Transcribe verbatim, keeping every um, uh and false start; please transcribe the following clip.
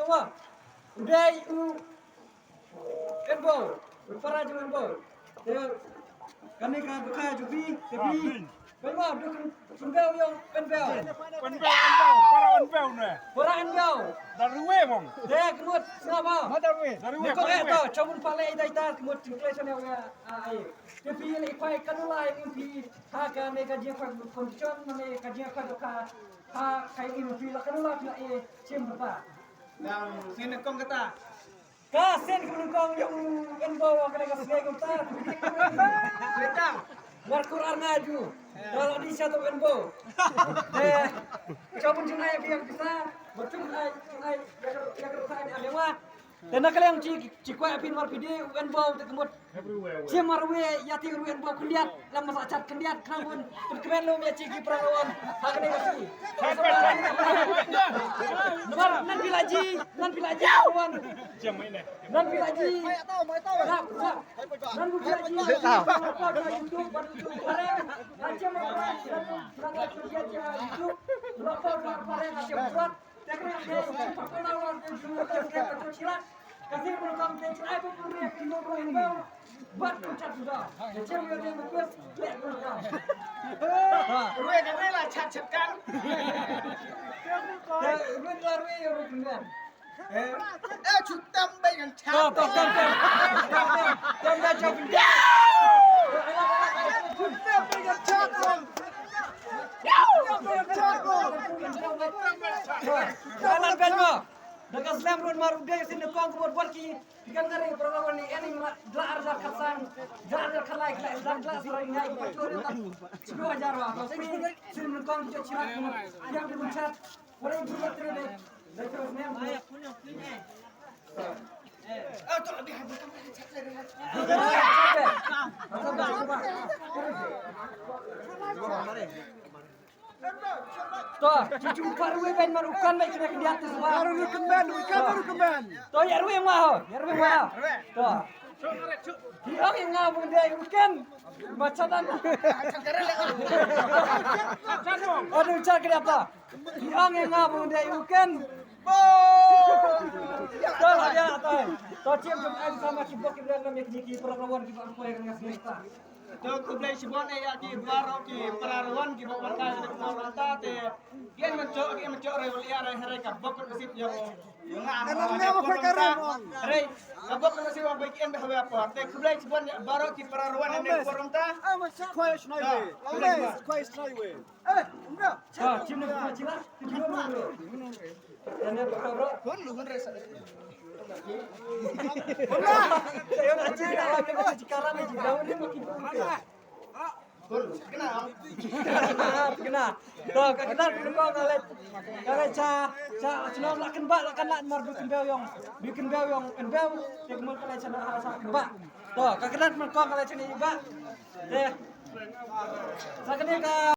Wa. U dei u Enbo. U para jong Enbo. Te kane ka dukha jong phi, te phi. Pynbeo, duk pynbeo ïa u Enbo. Pynbeo, pynbeo, para pynbeo ne. Para pynbeo. Darwe mong. Te kmut sngap ba. Ma darwe. Darwe. Ko eh to, chamun pale ida ida kmut congratulation ïa ai. Te phi le kwai kanula ïa phi ha kane ka jingkwah competition ne ka jingkwah dukha ha ka ïa phi la kanula phi la eh chim ba. Nang sini kong kata. Ka sien ka nyngkong ïa u Enbo wa ka dei ka sien kumta. Sien ta. War kur ar nga ju. Ka la di sha to Enbo. Eh, ka bun jun ai biang pisa. Ba jun ai, jun ai. Ya ka, ya ka sa ni alewa. Te na ka liang chi, chi kwah phin war phi dei u Enbo te ka mut. Chi marwei ïa ti u Enbo khyndiat. Lam masa chat khyndiat khnang bun. Phin kmen lum ïa chi ki para rawan. Ha ka dei ka si. Namar nan phi la ji, nan phi la ji rawan. Nan phi la ji. Nan phi la ji. Nan phi la ji. Rwei ka rwei la chat chat kan. Rwei la rwei, rwei kan. Eh, eh, chutam bai kan chat. Tam, tam, tam, tam. Tam, tam, tam, tam. Chutam bai kan chat. Chutam bai kan chat. Jalan kan mo. Da ka slem ruh mar u dei sien da kong ka bor bor ki. Ki kan ngari para rawan ni, eni ma dla ar dla khat san, dla ar dla khat lai, dla ar dla sarai ngai ki pachori ta. Shu hajar wa. Sien da kong ki chirat ki. Yang di bunchat. Wala di bunchat tre de. Da terus nem. Ah, tu lebih habis kan chat saya. To, cucu ka rwei ben mar u kan bai kena kediat tu semua. Baru recommend, u kan baru recommend. To, ïa rwei ma ho, ïa rwei ma ho. To. Ki ong ïa nga bun dei u kan. Macam mana? Aduh, cak kediat ta. Ki ong ïa nga bun dei u kan. To, ïa, to. To, chiam jom ai sama ki bok ki biang ngam ïa ki para rawan ki ba angkoi ngas ngai ta. To khublei shibun ïa ki baroh ki para rawan ki ba wan kai ka por mynta te. Kien mynta, kien mynta re wal ïa re hare ka bok ka sip ïa. Ïa nga. Hare ka bok ka sip ïa ba kien ba hawa por. Te khublei shibun ïa baroh ki para rawan ïa ka por mynta. Kwai shnai we. Kwai shnai we. Eh, umra. Chim na chila. To, ka kynat pynbok ka leit, ka leit cha, cha, cha, la kynbah, la kynbah, mar du kynbah yong, du kynbah yong, kynbah, te kynbah ka leit cha, cha kynbah. To, ka kynat pynbok ka leit cha ni ba. Te, sa kane ka